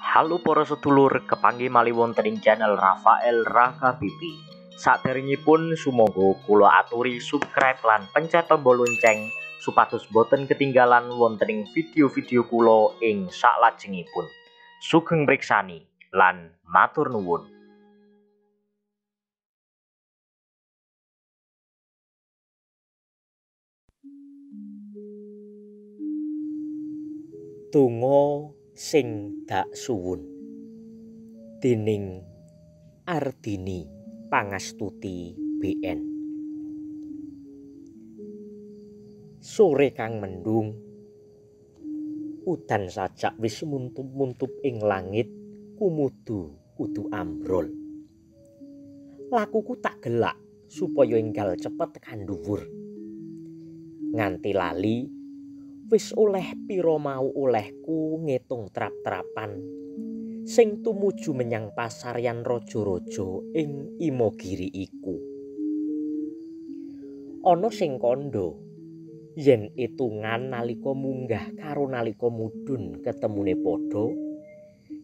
Halo para sedulur, kepanggih malih wonten ing channel Rafael Raka BP. Saderengipun sumangga kula aturi subscribe lan pencet tombol lonceng supados boten ketinggalan wonten ing video-video kula ing saklajengipun. Sugeng mriksani lan matur nuwun. Donga sing dak suwun dening Ardini Pangastuti BN. Sore kang mendung, udan sajak wis muntup-muntup ing langit, kumudu kudu ambrol. Lakuku tak gelak supaya enggal cepet tekan dhuwur. Nganti lali wis oleh pira mau olehku ngitung trap-trapan sing tumuju menyang pasaryan raja-raja ing Imogiri iku. Ana sing kandha yen itungan nalika munggah karo nalika mudhun ketemune padha,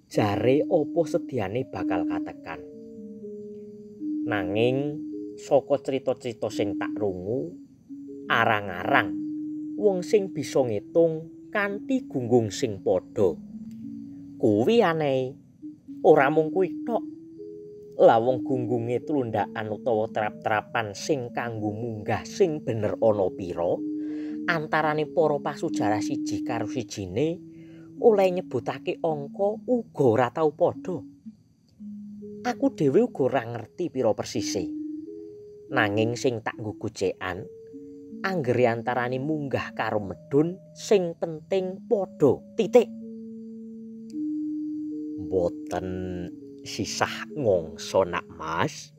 jare apa sediane bakal katekan. Nanging saka crita-crita sing tak rungu, arang-arang wong sing bisa ngitung kanthi gunggung sing padha. Kuwi aneh, ora mung kuwi tok. Lah wong gunggunge tlundhakan utawa trap-trapan sing kanggo munggah sing bener ana pira, antarane para pasujarah siji karo sijine oleh nyebutake angka uga ora tau padha. Aku dhewe uga ora ngerti pira persise. Nanging sing tak nggo gocekan, anggere antarane munggah karo medhun sing penting padha titik. Mboten sisah ngongso nak Mas.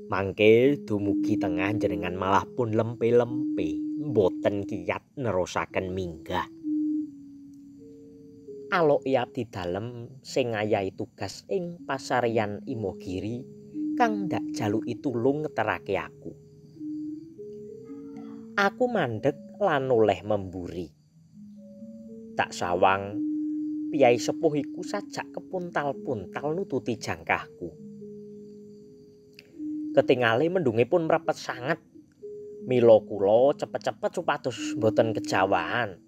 Mangke dumugi tengah jenengan malah pun lempe-lempe, mboten kiyat nerusaken minggah. Aloke abdi dalem sing ngayahi tugas ing pasaryan Imogiri kang ndak jaluki tulung ngeterake aku. Aku mandek lan oleh memburi. Tak sawang piyai sepuh iku sajak kepuntal-puntal nututi jangkahku. Ketingale mendunge pun mrepet sanget. Mila kula cepet-cepet supados mboten kejawahan.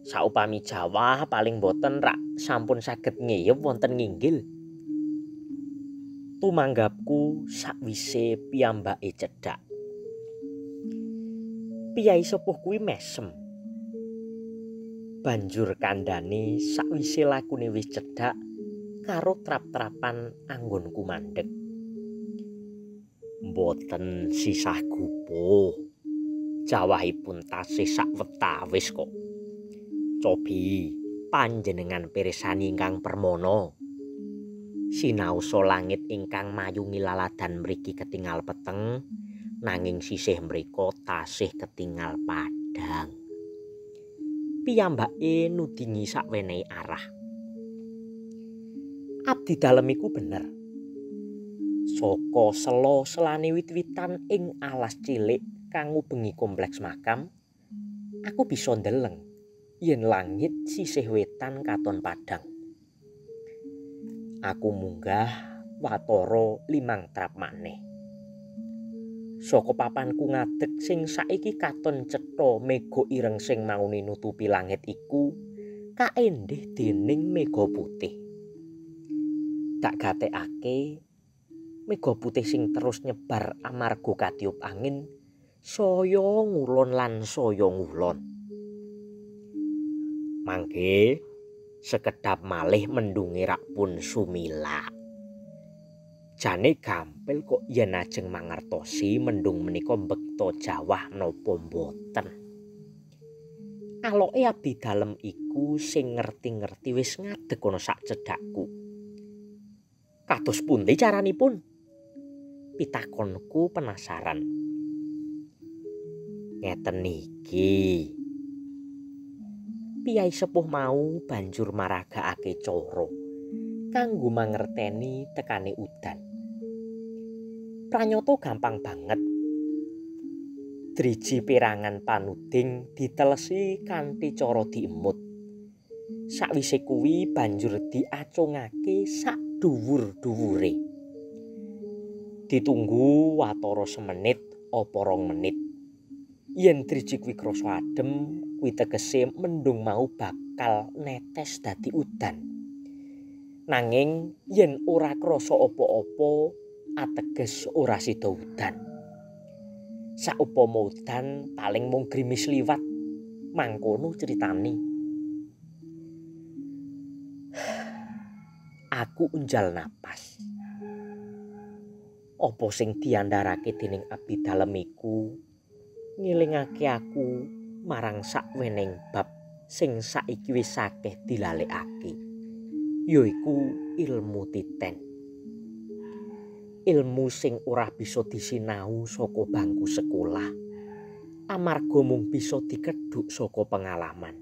Saupami jawah paling mboten rak sampun saged ngeyep wonten nginggil. Tumanggapku sakwise piyambake cedhak. Piyai sepuh kuwi mesem. Banjur kandhane sakwise lakune wis cedhak karo trap-trapan anggonku mandek. Mboten sisah gupuh. Jawahipun tasih sakwetawis kok. Cobi panjenengan pirsani ingkang permana. Sinaosa langit ingkang mayungi laladan mriki ketingal peteng, nanging sisih mriko tasih ketingal padhang. Piyambake nudingi sakwenehe arah. Abdi dalem iku bener. Saka sela-selane wit-witan ing alas cilik kang ngubengi kompleks makam, aku bisa ndeleng yen langit sisih wetan katon padhang. Aku munggah watara 5 trap maneh. Saka papanku ngadeg sing saiki katon cetha mega ireng sing maune nutupi langit iku kaendih dening mega putih. Tak gatekake mega putih sing terus nyebar amarga katiup angin saya ngulon lan saya ngulon. Mangke sekedhap malih mendunge rak pun sumilak. Jane gampil kok yen ajeng mangertosi mendung menika mbekta jawah napa mboten. Aloke abdi dalem iku sing ngerti-ngerti wis ngadeg ana sak cedhakku. Kados pundi caranipun? Pitakonku penasaran. Ngeten niki. Piyai sepuh mau banjur maragakake cara kanggo mangerteni tekane udan. Pranyata gampang banget. Driji perangan panuding ditelesi kanthi cara diemut. Sakwise kuwi banjur diacungake sak dhuwur-dhuwure. Ditunggu watara semenit apa 2 menit. Yen driji kuwi krasa adem, kuwi tegese mendung mau bakal netes dadi udan. Nanging yen ora krasa apa-apa, ateges ora sida udan. Saupama udan paling mung grimis liwat, mangkono critane. Aku unjal napas. Apa sing diandharake dening abdi dalem iku ngelingake aku marang sakwening bab sing saiki wis akeh dilalekake, yaiku ilmu titen. Ilmu sing ora bisa disinau saka bangku sekolah, amarga mung bisa dikedhuk saka pengalaman,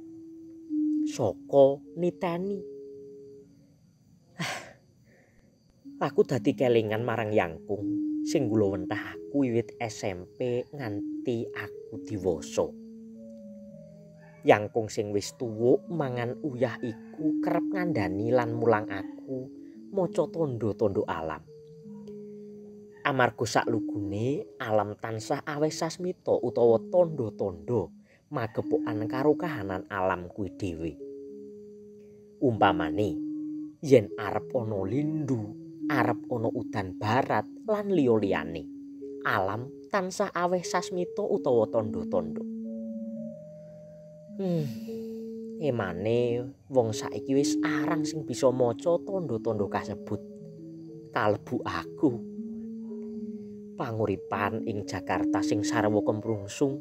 saka niteni. Aku dadi kelingan marang yangkung sing gulawentah aku wiwit SMP nganti aku diwasa. Yangkung sing wis tuwuk mangan uyah iku kerep ngandhani lan mulang aku maca tandha-tandha alam. Amarga saklugune alam tansah aweh sasmita utawa tandha-tandha magepokan karo kahanan alam kuwi dhewe. Umpamane yen arep ana lindu, arep ana udan barat lan liya-liyane, alam tansah aweh sasmita utawa tandha-tandha. Emane wong saiki wis arang sing bisa maca tandha-tandha kasebut. Kalebu aku. Panguripan ing Jakarta sing sarwa kemrungsung,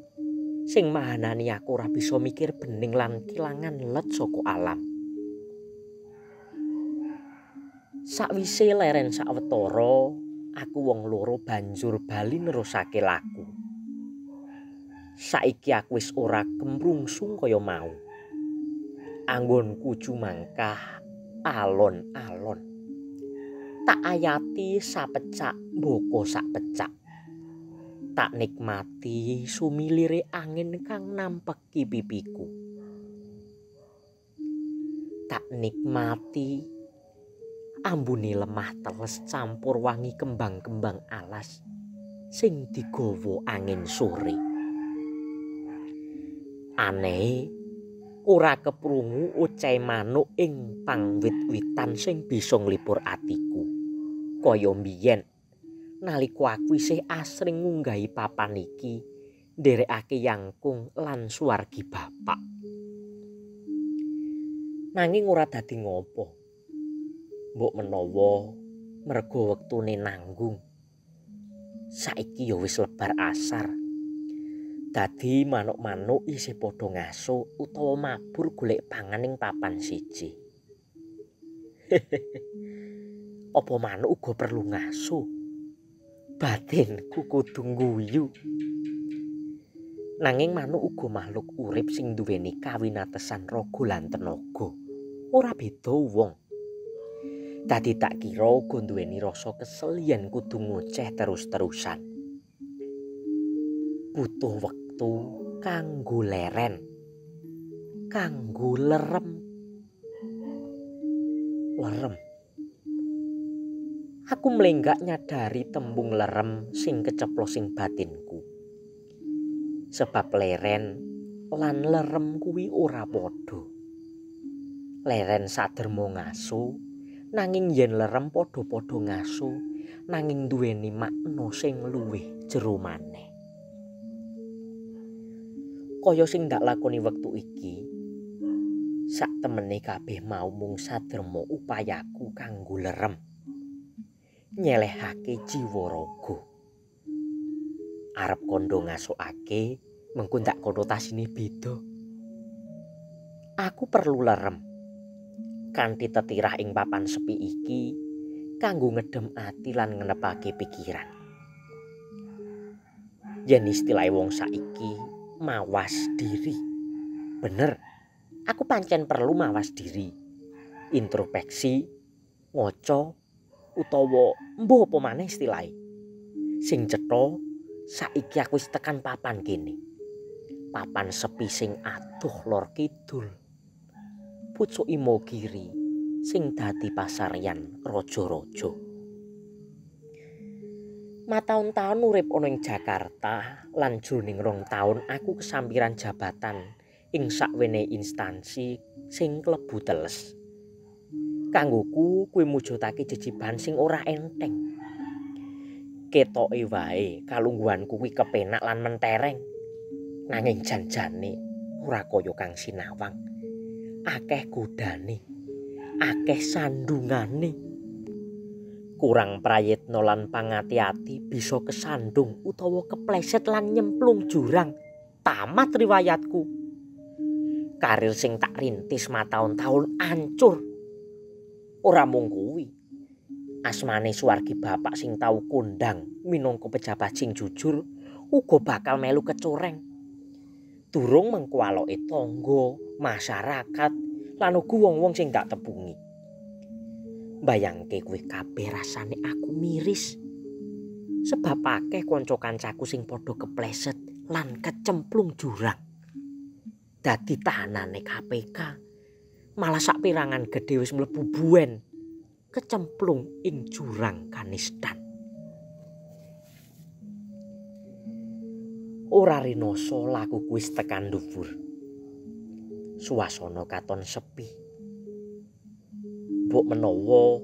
sing mahanani aku ora bisa mikir bening lan kilangan let saka alam. Sakwise leren sawetara, aku wong loro banjur bali nerusake laku. Saiki aku wis ora kemrungsung kaya mau. Anggonku cumangkah alon-alon. Tak ayati sapecak mboko sapecak. Tak nikmati sumilire angin kang nampeki pipiku. Tak nikmati ambune lemah teles campur wangi kembang-kembang alas sing digawa angin sore. Anehe ora keprungu ocehe manuk ing pangwit-witan sing bisa nglipur atiku. Kaya mbiyen nalika aku isih asring ngunggahi papan iki nderekake yangkung lan suwargi bapak. Nanging ora dadi ngopo. Mbok menawa merga wektune nanggung. Saiki ya wis lebar asar. Dadi manuk-manuk isih padha ngaso utawa mabur golek pangan ing papan siji. Apa manuk uga perlu ngaso? Batinku kudu ngguyu. Nanging manuk uga makhluk urip sing duweni kawinatesan raga lan tenaga. Ora beda wong. Dadi tak kira uga duweni rasa kesel yen kudu ngoceh terus-terusan. Butuh wektu kanggo leren, kanggo lerem. Lerem. Aku mlenggak nyadari tembung lerem sing keceplos ing batinku. Sebab leren lan lerem kuwi ora padha. Leren saderma ngaso, nanging yen lerem padha-padha ngaso, nanging duweni makna sing luwih jero maneh. Kaya sing ndak lakoni wektu iki, sak temene kabeh mau mung saderma upayaku kanggo lerem, nyelehake jiwa raga. Arep kandha ngasokake, mengko ndak konotasine beda. Aku perlu lerem kanthi tetirah ing papan sepi iki kanggo ngedem ati lan ngenepake pikiran. Yen istilahe wong saiki mawas diri. Bener, aku pancen perlu mawas diri. Introspeksi, ngaca, utawa mbuh apa maneh istilahe. Sing cetha, saiki aku wis tekan papan kene. Papan sepi sing adoh lor kidul. Pucuk Imogiri sing dadi pasaryan raja-raja. Mataun-taun urip ana ing Jakarta lan jroning 2 taun aku kesampiran jabatan ing sakwene instansi sing klebu teles. Kanggoku kuwi mujudake jejiban sing ora enteng. Ketoke wae kalungguhanku kuwi kepenak lan mentereng. Nanging jan-jane ora kaya kang sinawang. Akeh godane, akeh sandungane. Kurang prayitna lan pangati-ati bisa kesandung utawa kepleset lan nyemplung jurang. Tamat riwayatku. Karir sing tak rintis mataun-taun ancur. Ora mung kuwi. Asmane suwargi bapak sing tau kondang minangka pejabat sing jujur uga bakal melu kecoreng. Durung mengko aloke tangga, masyarakat lan uga wong-wong sing tak tepungi. Bayangke kuwi kabeh rasane aku miris. Sebab akeh kanca-kancaku sing padha kepleset lan kecemplung jurang. Dadi tahanane KPK. Malah sapirangan gedhe wis mlebu buen. Kecemplung ing jurang kanistan. Ora rinoso laku kuwi tekan dhuwur. Suasana katon sepi. Mbok menawa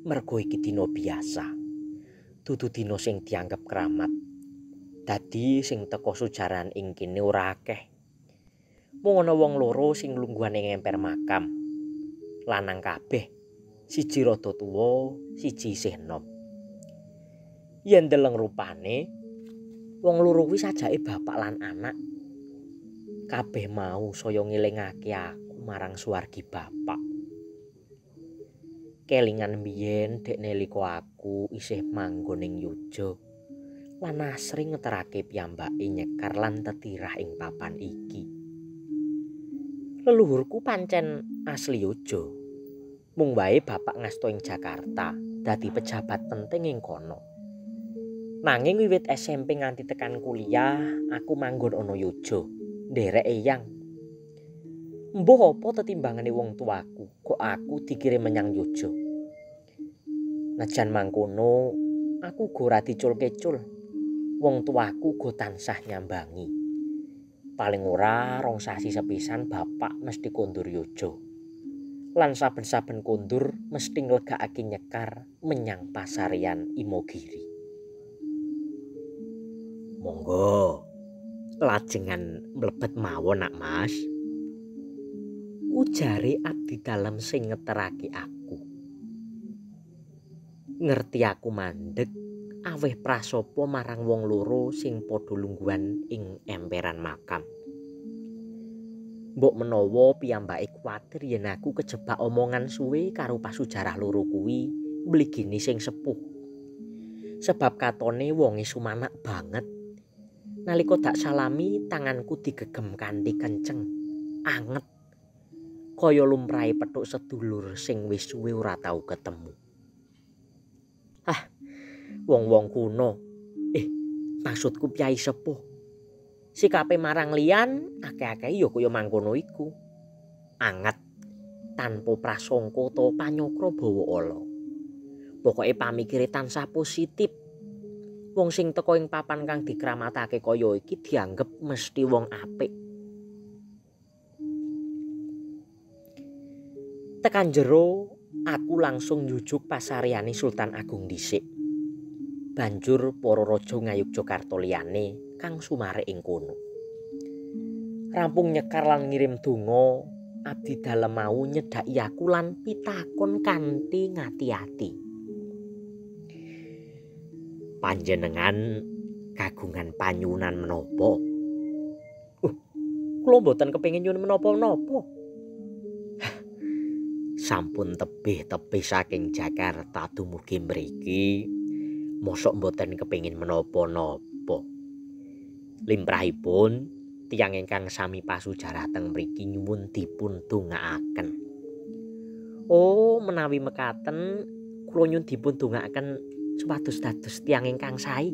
mergo iki dina biasa. Dudu dina sing dianggep keramat. Dadi sing teka sujaran ing kene ora akeh. Mung ana wong loro sing lungguhan ing emper makam. Lanang kabeh. Siji rada tuwa, siji isih enom. Yen deleng rupane, wong loro kuwi sajake bapak lan anak. Kabeh mau saya ngelingake aku marang suwargi bapak. Kelingan biyen dek nalika aku isih manggon ing Yogya lan asring ngeterake piyambake nyekar lan tetirah ing papan iki. Leluhurku pancen asli Yogya. Mung wae bapak ngasto ing Jakarta dadi pejabat penting ing kono. Nanging wiwit SMP nganti tekan kuliah aku manggon ana Yogya, nderek eyang. Mbuh apa tetimbangane wong tuaku kok aku dikirim menyang Yogya. Najan mangkono, aku uga ora dicul-kecul. Wong tuaku uga tansah nyambangi. Paling ora 2 sasi sepisan bapak mesti kondur Yogya. Lan saben-saben kondur mesti nglegakake nyekar menyang pasaryan Imogiri. Monggo, lajengan mlebet mawon nak Mas. Ujare abdi dalem sing ngeterake aku. Ngerti aku mandeg aweh prasopo marang wong loro sing padha lungguhan ing emperan makam. Mbok menawa piyambake kuwatir yen aku kejebak omongan suwe karo pasujarah loro kuwi mligine sing sepuh. Sebab katone wonge sumanak banget. Nalika dak salami tanganku digegem kanthi kenceng, anget. Kaya lumrahe petuk sedulur sing wis suwe ora tau ketemu. Ah, wong-wong kuno. Maksudku piyai sepuh. Sikape marang liyan akeh-akeh ya kaya mangkono iku. Anget tanpa prasangka utawa panyokra bawa ala. Pokoke pamikire tansah positif. Wong sing teka ing papan kang dikramatake kaya iki dianggep mesti wong apik. Tekan jero, aku langsung njujuk pasaryane Sultan Agung dhisik. Banjur para raja Ngayogyakarta liyane kang sumare ing kono. Rampung nyekar lan ngirim donga, abdi dalem mau nyedhaki aku lan pitakon kanthi ngati-ati. Panjenengan kagungan panyuwunan menapa? Kula mboten kepengin nyuwun menapa-menapa. Sampun tebih-tebih saking Jakarta dumugi mriki, mosok mboten kepengin menapa-napa. Limrahipun tiyang ingkang sami pasujarah teng mriki nyuwun dipun dongaaken. Oh, menawi mekaten kula nyuwun dipun dongaaken supados dados tiyang ingkang sae.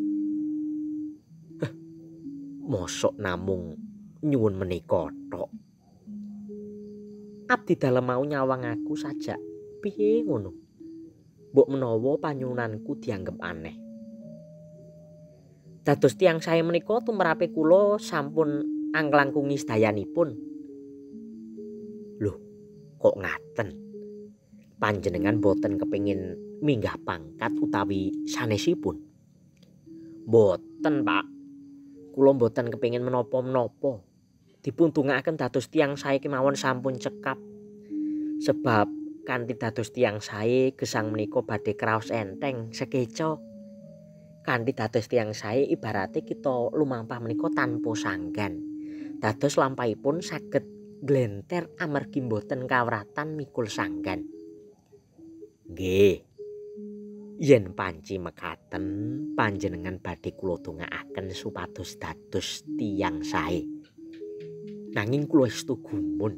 Mosok namung nyuwun menika tok. Abdi dalem mau nyawang aku sajak piye ngono. Mbok menawa panyuwunanku dianggep aneh. Dados tiyang sae menika tumrape kula sampun angklangkungi sedayanipun. Loh, kok ngaten? Panjenengan boten kepengin minggah pangkat utawi sanesipun? Boten, Pak. Kula boten kepengin menapa-menapa. Dipun dongaaken dados tiyang sae kemawon sampun cekap. Sebab kanthi dados tiyang sae gesang menika badhe kraos enteng sekeca. Kanthi dados tiyang sae ibarate kita lumampah menika tanpa sanggan. Dados lampahipun saged glenter amargi boten kawratan mikul sanggan. Nggih. Yen panci mekaten panjenengan badhe kula dongaaken supados dados tiyang sae. Nanging kula estu gumun.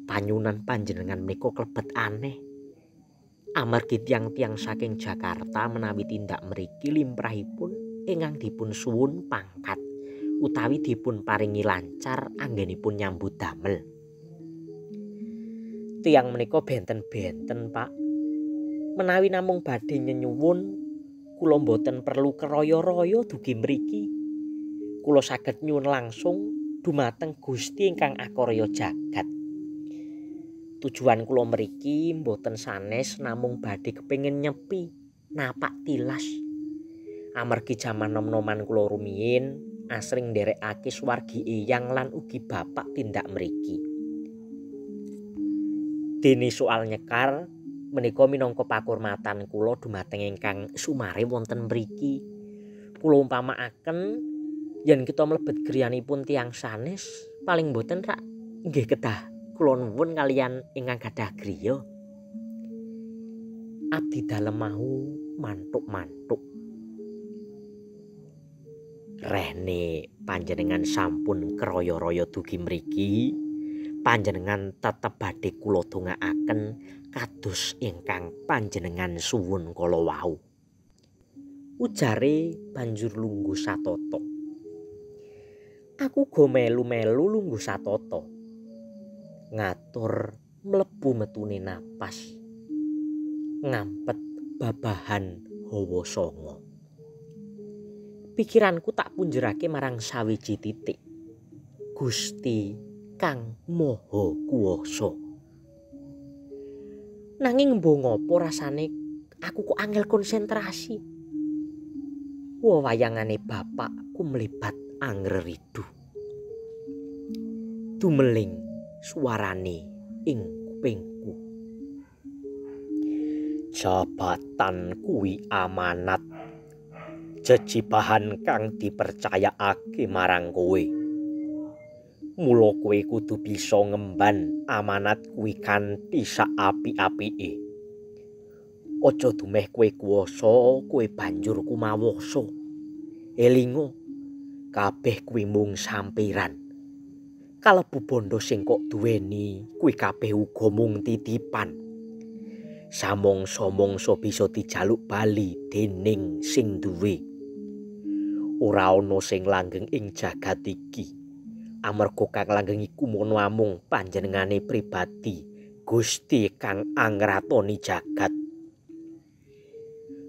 Panyuwunan panjenengan menika klebet aneh. Amargi tiyang-tiyang saking Jakarta menawi tindak mriki limrahipun ingkang dipun suwun pangkat utawi dipun paringi lancar anggenipun nyambut damel. Tiyang menika benten-benten, Pak. Menawi namung badhe nyenyuwun, kula mboten perlu keroyo-royo dugi mriki. Kula saged nyuwun langsung dumateng Gusti ingkang akarya jagat. Tujuan kula mriki mboten sanes namung badhe kepengin nyepi napak tilas. Amargi jaman nom-noman kula rumiyin asring nderekake swargi eyang lan ugi bapak tindak mriki. Dene soal nyekar menika minangka pakurmatan kula dumateng ingkang sumare wonten mriki. Kula umpamakaken yen kita mlebet griyanipun tiyang sanes paling mboten rak nggih kedah kula nuwun kaliyan ingkang gadah griya. Abdi dalem mau mantuk-mantuk. Rehne panjenengan sampun kroyo-royo dugi mriki, panjenengan tetep badhe kula dongaaken kados ingkang panjenengan suwun kala wau. Ujare banjur lungguh satata. Aku go melu-melu lungguh satata. Ngatur mlebu metune napas. Ngampet babahan hawa sanga. Pikiranku tak punjerake marang sawiji titik. Gusti Kang Maha Kuwasa. Nanging mbuh ngopo rasane aku kok angel konsentrasi. Wewayangane bapakku mlibat angreridu. Dumeling suarane ing kupingku. Jabatan kuwi amanat. Jejibahan kang dipercayakake marang kowe. Mula kowe kudu bisa ngemban amanat kuwi kanthi saapik-apike. Aja dumeh kowe kuwasa, kowe banjur kumawasa. Elinga, kabeh kuwi mung sampiran. Kalebu bondo sing kok duweni kuwi kabeh uga mung titipan. Samangsa-mangsa bisa dijaluk bali dening sing duwe. Ora ana sing langgeng ing jagat iki. Amarga kang langgeng iku mono amung panjenengane pribadi Gusti kang angratoni jagat.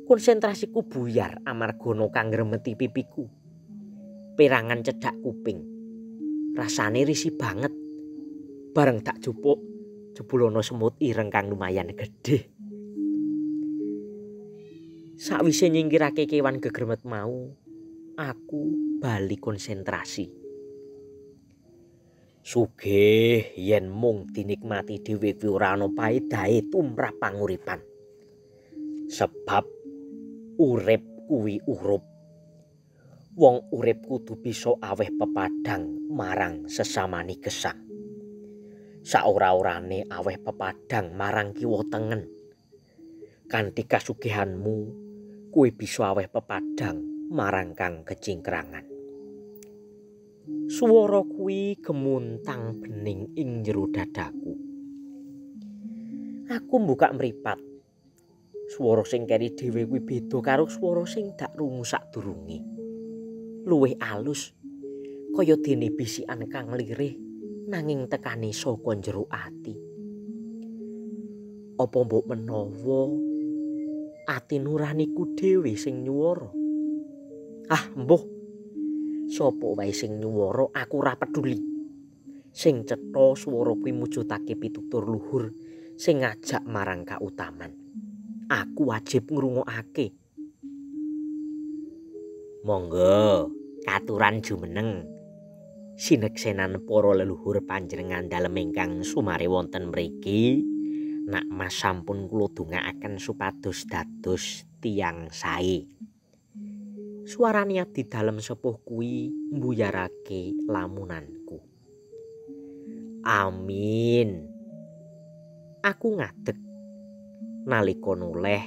Konsentrasiku buyar amarga ana kang ngremeti pipiku. Perangan cedhak kuping. Rasane risih banget. Bareng tak jupuk, jebul ana semut ireng kang lumayan gedhe. Sakwise nyingkirake kewan gegremet mau, aku bali konsentrasi. Sugih yen mung dinikmati dhewe kuwi ora ana paedahe tumrap panguripan. Sebab urip kuwi urup. Wong urip kudu bisa aweh pepadang marang sesamane gesang. Saora-orane aweh pepadang marang kiwa tengen. Kanthi kasugihanmu kowe bisa aweh pepadang marang kang kecingkrangan. Swara kuwi gemuntang bening ing jero dadaku. Aku mbukak mripat. Swara sing keri dhewe kuwi beda karo swara sing dak rungu sadurunge. Luwih alus, kaya dene bisikan kang lirih nanging tekane saka jero ati. Apa mbok menawa ati nuraniku dhewe sing nyuwara? Ah, mbuh. Sapa wae sing nyuwara aku ora peduli. Sing cetha swara kuwi mujudake pitutur luhur sing ngajak marang kautaman. Aku wajib ngrungokake. Monggo katuran jumeneng. Sineksenan para leluhur panjenengan dalem ingkang sumare wonten mriki. Nak Mas sampun kula dongaaken supados dados tiyang sae. Suarane abdi dalem sepuh kuwi mbuyarake lamunanku. Amin. Aku ngadeg. Nalika noleh,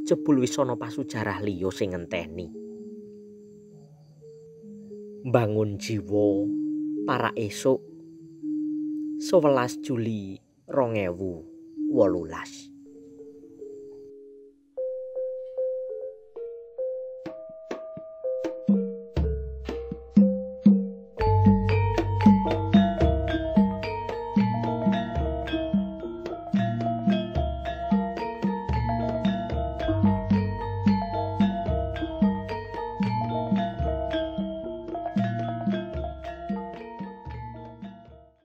jebul wis ana pasujarah liya sing ngenteni. Mbangun jiwa para esuk 11 Juli 2018.